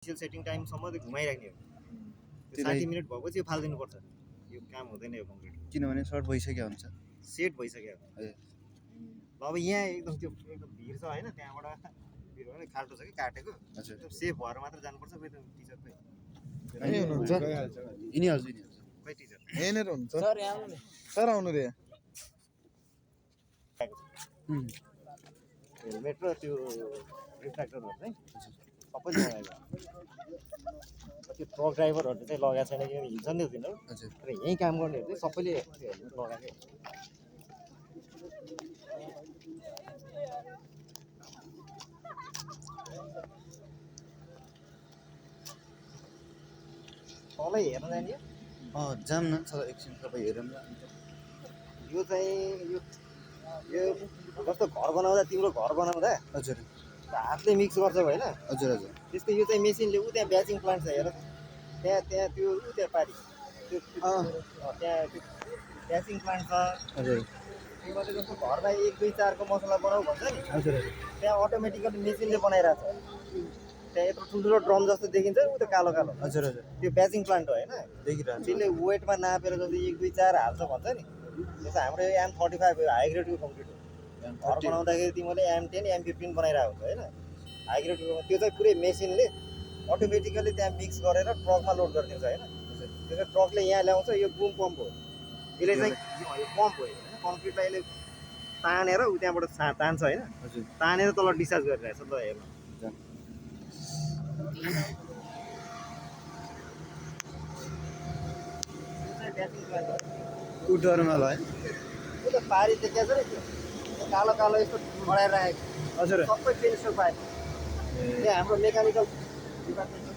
initial setting टाइमसम्म त्यो घुमाइराख्ने हो 60 मिनट भएपछि यो फालिदिनुपर्छ यो काम हुँदैन यो कङ्क्रिट किनभने सर्ट भइसक्यो हुन्छ सेट भइसक्यो अब यहाँ एकदम त्यो एकदम भिर छ होइन त्यहाँबाट भिर भने खाल्टो छ कि काटेको एकदम सेफ भएर मात्र जानुपर्छ खै त टिचर खै हिँडिहाल्छ खै टिचर यहाँनिर हुन्छ सर आउनु रे हेलमेट र त्यो रिफ्लेक्टरहरू चाहिँ सबैले लगाएको त्यो ट्रक ड्राइभरहरूले चाहिँ लगाएको छैन किनभने हिँड्छन् नि तिनीहरू र यहीँ काम गर्नेहरू चाहिँ सबैले त्यो हेलमेट लगाएकै तलै हेर्न जाने जाम न एकछिन तपाईँ हेरौँ न यो चाहिँ यो जस्तो घर बनाउँदा तिम्रो घर बनाउँदा हजुर हातले मिक्स गर्छ होइन हजुर हजुर त्यस्तै यो चाहिँ मेसिनले ऊ त्यहाँ ब्याचिङ प्लान्ट छ हेर त्यहाँ त्यो ऊ त्यहाँ पारि त्यो त्यहाँ त्यो ब्याचिङ प्लान्ट छ हजुर तिमीले जस्तो घरमा 1 2 4 को मसला बनाऊ भन्छ नि हजुर त्यहाँ अटोमेटिकली मेसिनले बनाइरहेको छ त्यहाँ यत्रो ठुल्ठुलो ड्रम जस्तो देखिन्छ ऊ त्यो कालो कालो हजुर हजुर त्यो ब्याचिङ प्लान्ट हो होइन देखिरहेको त्यसले वेटमा नापेर जस्तो 1 2 4 हाल्छ भन्छ नि त्यो चाहिँ हाम्रो M35 हो हाई ग्रेडको कङ्क्रिट हो घर बनाउँदाखेरि तिमीले M10 M15 बनाइरहेको हुन्छ होइन हाई ग्रेडको त्यो चाहिँ पुरै मेसिनले अटोमेटिकली त्यहाँ मिक्स गरेर ट्रकमा लोड गरिदिन्छ होइन त्यो चाहिँ ट्रकले यहाँ ल्याउँछ यो बुम पम्प हो यसले चाहिँ यो पम्प हो होइन कङ्क्रिटलाई यसले तानेर ऊ त्यहाँबाट तान्छ होइन तानेर तल डिस्चार्ज गरिरहेछ ल हेर्नु उडरमा ल है ऊ त पारी देखाएको छ नि त्यो कालो कालो यस्तो बढाएर राखेको हजुर सबै टेलिस्कोप पाइप यहाँ हाम्रो मेकानिकल डिपार्टमेन्ट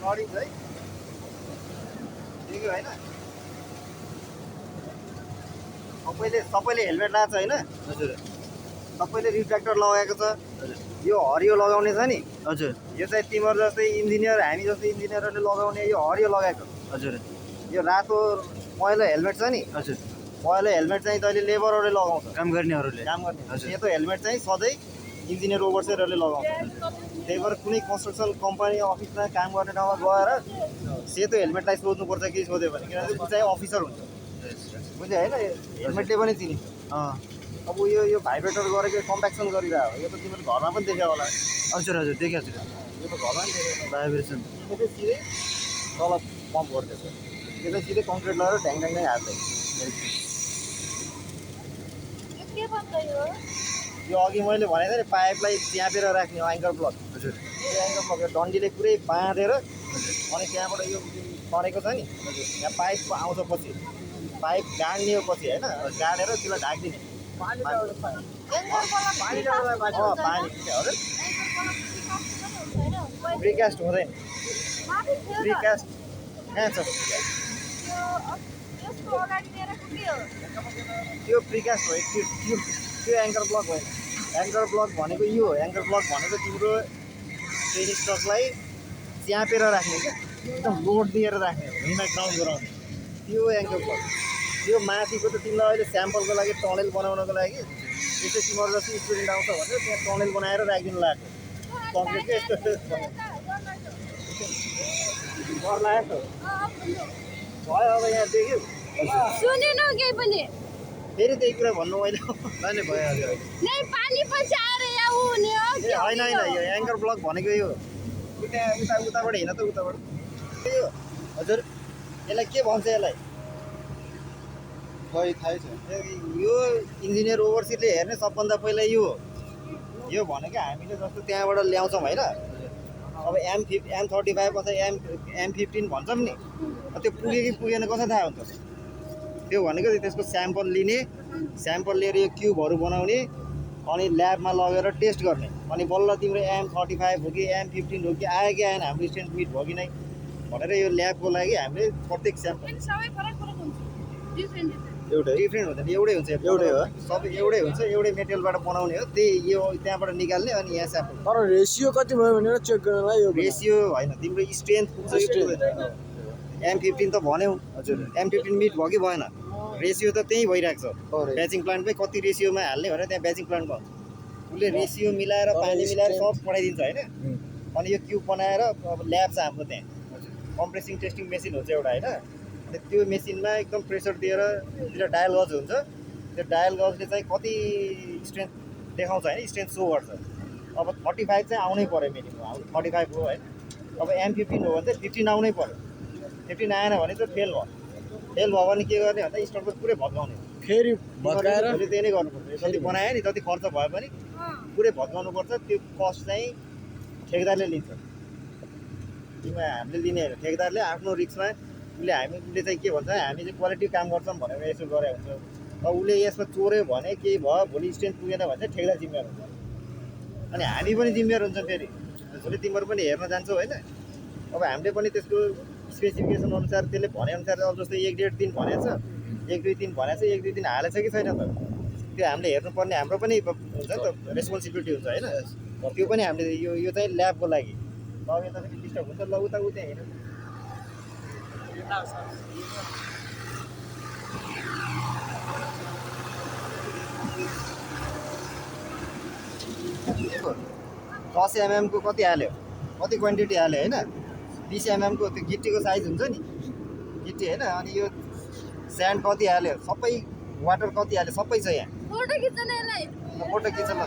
लडिन्छ है देख्यो होइन सबैले हेलमेट लगाएको छ होइन हजुर सबैले रिफ्लेक्टर लगाएको छ यो हरियो लगाउने छ नि हजुर यो चाहिँ तिम्रो जस्तै इन्जिनियर हामी जस्तै इन्जिनियरहरूले लगाउने यो हरियो लगाएको हजुर यो रातो पहेँलो हेलमेट छ नि हजुर पहेँलो हेलमेट चाहिँ तैँले लेबरहरूले लगाउँछ काम गर्नेहरूले काम गर्ने सेतो हेलमेट चाहिँ सधैँ इन्जिनियर ओभरसियरहरूले लगाउँछ त्यही भएर कुनै कन्स्ट्रक्सन कम्पनी अफिसमा काम गर्ने ठाउँमा गएर सेतो हेलमेटलाई सोध्नुपर्छ केही सोध्यो भने किनभने त्यो चाहिँ अफिसर हुन्छ बुझ्यो होइन हेलमेटले पनि चिनिन्छ अब यो भाइब्रेटर गरेको कम्प्याक्सन गरिरहेको यो त तिमीले घरमा पनि देख्यो होला हजुर हजुर देखेको छु यो त घरमा पनि देखेको भाइब्रेसन त्यो चाहिँ सिधै तल पम्प गर्दैछ त्यो चाहिँ सिधै कङ्क्रिट लगाएर ढ्याङ ढ्याङ ढ्याङ हाल्दै यो अघि मैले भनेको थिएँ नि पाइपलाई च्यापेर राख्ने एङ्कर ब्लक हजुर यो एङ्कर ब्लक यो डन्डीले पुरै बाँधेर अनि त्यहाँबाट यो तरेको छ नि यहाँ पाइप आउँछ पछि पाइप गाड्ने हो पछि होइन गाडेर त्यसलाई ढाकिदिने पानी प्रिकास्ट हुँदैन प्रिकास्ट कहाँ छ त्यो प्रिकास्ट हो त्यो एङ्कर ब्लक होइन एङ्कर ब्लक भनेको यो हो एङ्कर ब्लक भनेको तिम्रो ट्रेन स्टकलाई च्यापेर राख्ने क्या एकदम लोड दिएर राख्ने भुइँमा ग्राउन्ड गराउने त्यो एङ्कर ब्लक त्यो माथिको त तिमीलाई अहिले स्याम्पलको लागि टनेल बनाउनको लागि यस्तो तिम्रो जस्तो स्टुडेन्ट आउँछ भने त्यहाँ टनेल बनाएर राखिदिनु लाग्यो कङ्क्रिटको यस्तो डर लाग्यो भयो अब यहाँ देख्यो सुनेन केही पनि फेरि त्यही कुरा भन्नु मैले नै भइहाल्यो नै पानी पछि आएर यहाँ हुने हो ए होइन होइन यो एङ्कर ब्लक भनेको यो त्यहाँ उताबाट हिँड त उताबाट यो हजुर यसलाई के भन्छ यसलाई खै थाहै छ यो इन्जिनियर ओभरसियरले हेर्ने सबभन्दा पहिला यो यो भनेको हामीले जस्तो त्यहाँबाट ल्याउँछौँ होइन अब M35 अथवा M15 भन्छौँ नि त्यो पुग्यो कि पुगेन कसो थाहा हुन्छ त्यो भनेको त्यसको स्याम्पल लिने स्याम्पल लिएर यो क्युबहरू बनाउने अनि ल्याबमा लगेर टेस्ट गर्ने अनि बल्ल तिम्रो M35 हो कि M15 हो कि आयो कि आएन हाम्रो स्ट्रेन्थ मिट भयो कि नै भनेर यो ल्याबको लागि हामीले प्रत्येक स्याम्पल डिफ्रेन्ट हुँदैन एउटै हुन्छ एउटै हो सबै एउटै हुन्छ एउटै मेटेरियलबाट बनाउने हो त्यही यो त्यहाँबाट निकाल्ने अनि यहाँ स्याम्पल तर रेसियो कति भयो भनेर चेक गर्नलाई यो रेसियो होइन तिम्रो स्ट्रेन्थ पुग्छ M15 त भन्यौ हजुर M15 मिट भयो कि भएन रेसियो त त्यही भइरहेको छ अरे ब्याचिङ प्लान्टमै कति रेसियोमा हाल्ने भनेर त्यहाँ ब्याचिङ प्लान्ट भयो उसले रेसियो मिलाएर पानी मिलाएर सब पठाइदिन्छ होइन अनि यो क्युब बनाएर अब ल्याब छ हाम्रो त्यहाँ कम्प्रेसिङ टेस्टिङ मेसिन हुन्छ एउटा होइन अनि त्यो मेसिनमा एकदम प्रेसर दिएर त्यो डायल गज हुन्छ त्यो डायल गजले चाहिँ कति स्ट्रेन्थ देखाउँछ होइन स्ट्रेन्थ सो गर्छ अब 35 चाहिँ आउनै पऱ्यो मिनिमम 35 हो होइन अब M15 हो भने चाहिँ 15 आउनै पऱ्यो 15 आएन भने चाहिँ फेल भयो भने के गर्ने भन्दा स्टकको पुरै भत्काउने फेरि भत्काएर भोलि त्यही नै गर्नुपर्छ जति बनायो नि जति खर्च भयो पनि पुरै भत्काउनुपर्छ त्यो कस्ट चाहिँ ठेकेदारले लिन्छ तिमीमा हामीले लिने होइन ठेकेदारले आफ्नो रिक्समा हामीले चाहिँ के भन्छ हामी चाहिँ क्वालिटी काम गर्छौँ भनेर यसो गरे हुन्छ अब उसले यसमा चोर्यो भने केही भयो भोलि स्ट्रेन्थ पुगेन भने चाहिँ ठेकेदार जिम्मेवार हुन्छ अनि हामी पनि जिम्मेवार हुन्छ फेरि भोलि तिमीहरू पनि हेर्न जान्छौ होइन अब हामीले पनि त्यसको स्पेसिफिकेसन अनुसार त्यसले भनेअनुसार अब जस्तै 1.5 दिन भनेको छ 1-2 दिन भनेको छ 1-2 दिन हालेछ कि छैन त त्यो हामीले हेर्नुपर्ने हाम्रो पनि हुन्छ नि त रेस्पोन्सिबिलिटी हुन्छ होइन त्यो पनि हामीले यो चाहिँ ल्याबको लागि अब यता फेरि डिस्टर्ब हुन्छ ल उता उता हेर्नु दस एमएमको कति हाल्यो कति क्वान्टिटी हाल्यो होइन 20 एमएमको त्यो गिट्टीको साइज हुन्छ नि गिट्टी होइन अनि यो स्यान्ड कति हाल्यो सबै वाटर कति हाल्यो सबै छ यहाँ फोटो खिच्न यसलाई फोटो खिच्न